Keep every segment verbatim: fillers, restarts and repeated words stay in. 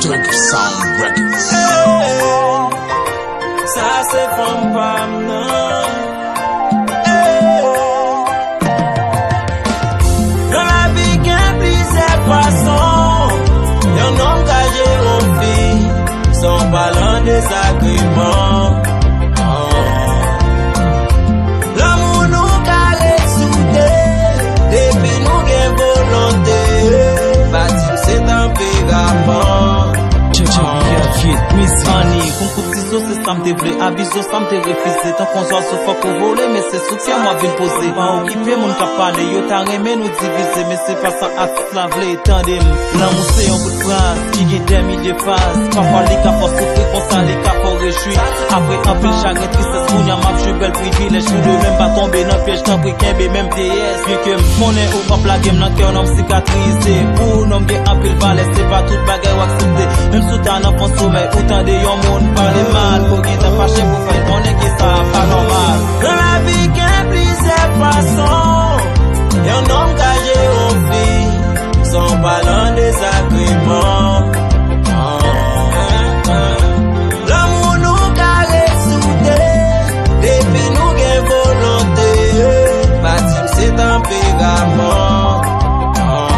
Trip Sound Records. Sa se fanm pa m nan. Nan lavi gen plizyè fason yon nonm ka jere yon fi san w pa lan dezagreman. Lanmou nou ka ret soude depi nou gen volonte. Pa di m se tanperaman. Tchè, tchè, tchè, tchè, mizik. Anni, konkou tizo, se sa m te vle. Abizo, sa m te refize. Tankou zwazo, fòk ou vole, men se sou tè m w ap vin poze. Pa okipe moun k ap pale, yo ta renmen nou divize, men se pa sa atis la vle. Tande m, lanmou se yon bout fraz ki gen dè milye faz. Pafwa li ka fè w soufri, konsa li ka fè w rejwi. Apre anpil chagren, tristès, kounye a m ap jwi bèl privilèj. Pou demen m pa tonbe nan pyèj, tanpri kenbe menm vyeyès. Byen ke m konnen ou p ap lage m nan kè w, non m sikatrize. Pou ou, non m gen anpil valè, se pa tout bagay w aksepte. Menm si w ta nan fon somèy, ou tande yon moun pale mal, pou gentan fache pou fè l konnen ke sa pa nòmal. Nan lavi gen plizyè fason yon nonm ka jere yon fi san w pa lan dezagreman. Lanmou nou ka ret soude depi nou gen volonte. Pa di m se tanperaman.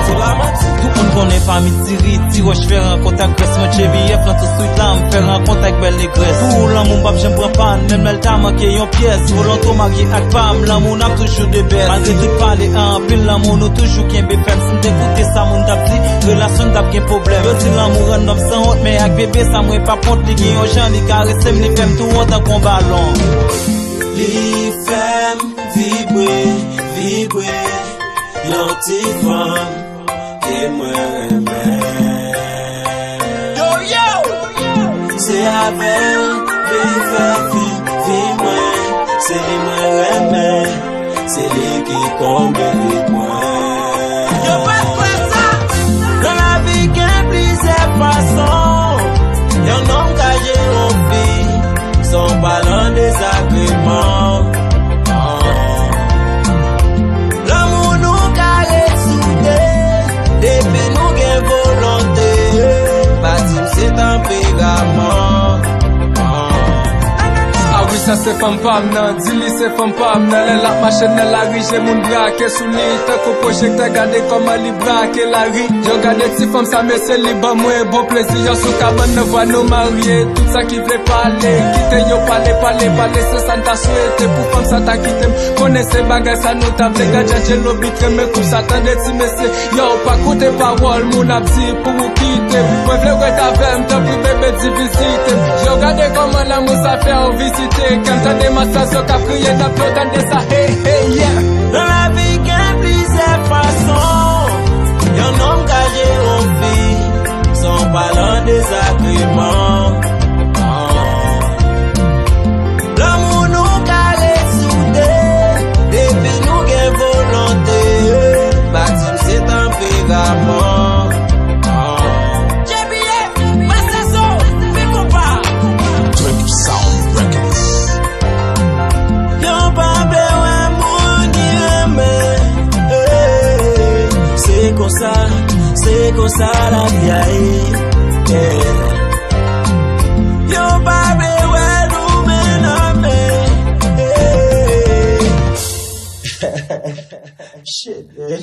Se pa manti. Tout moun konnen fanmi diri, ti wòch fè rankont ak grès. Mwen J B F nan tou swit la, m fè rankont ak bèl negrès. Pou ou, lanmou m p ap janm pran pàn, menm lè l ta manke yon pyès. Volonte w marye ak pa m, lanmou n ap toujou de bèt. Malgre tout pale an anpil, lanmou nou toujou kenbe fèm. Si m te koute sa moun t ap di, relasyon n t ap gen pwoblèm. Yo di lanmou rann nonm sanwont, men ak bebe sa mwen p ap wont. Li gen yon jan li karese m, li fè m tou wont tankou yon balon. Li fè m vibre, vibre, yon ti fanm ke mwen renmen. Yo, yo! Se avè l, li fè vi, vi mwen, se li mwen renmen. Se li ki konble vid mwen. Yo pa t kwè sa. Nan lavi gen plizyè fason yon nonm ka jere yon fi san w pa lan dezagreman. Lanmou nou ka ret soude depi nou gen volonte. Pa di m se tanperaman. Ah wi, sa se fanm pa m nan. Di li se fanm pa m nan. Lè l ap mache nan lari, je moun brake sou li tankou pwojektè. Gade kòman li brake lari. Yo, gade ti fanm sa, mesye, li ban mwen bon plezi. Yo, sou kabann nan, vwa nou marye. Tout sa ki vle pale, kite yo pale, pale, pale. Se sa n ta swete pou fanm sa ta kite m. Konnen se bagay sa nou ta vle. Gad jan Djelo bit renmen koup sa, tande ti mesye. Yo, pa koute pawòl moun ap di pou ou kite m. Mwen vle w ret avè m, tanpri bebe, di vizite m. Yo, gade kòman lanmou sa fè w vizite kè m. Tande masaz yo k ap kriye nan plo, tande sa, hey, hey, yeah. Nan lavi gen plizyè fason yon nonm ka jere yon fi san w pa lan dezagreman. Lanmou nou ka ret soude depi nou gen volonte. Pa di m se tanperaman. J B F, Masazo, fè konpa. Trip Sound Records. Yo pa vle wè moun ki renmen. Eh, se konsa, se konsa lavi a ye. Yeah. Yo pa vle wè nou men nan men. Eh. Shit, man.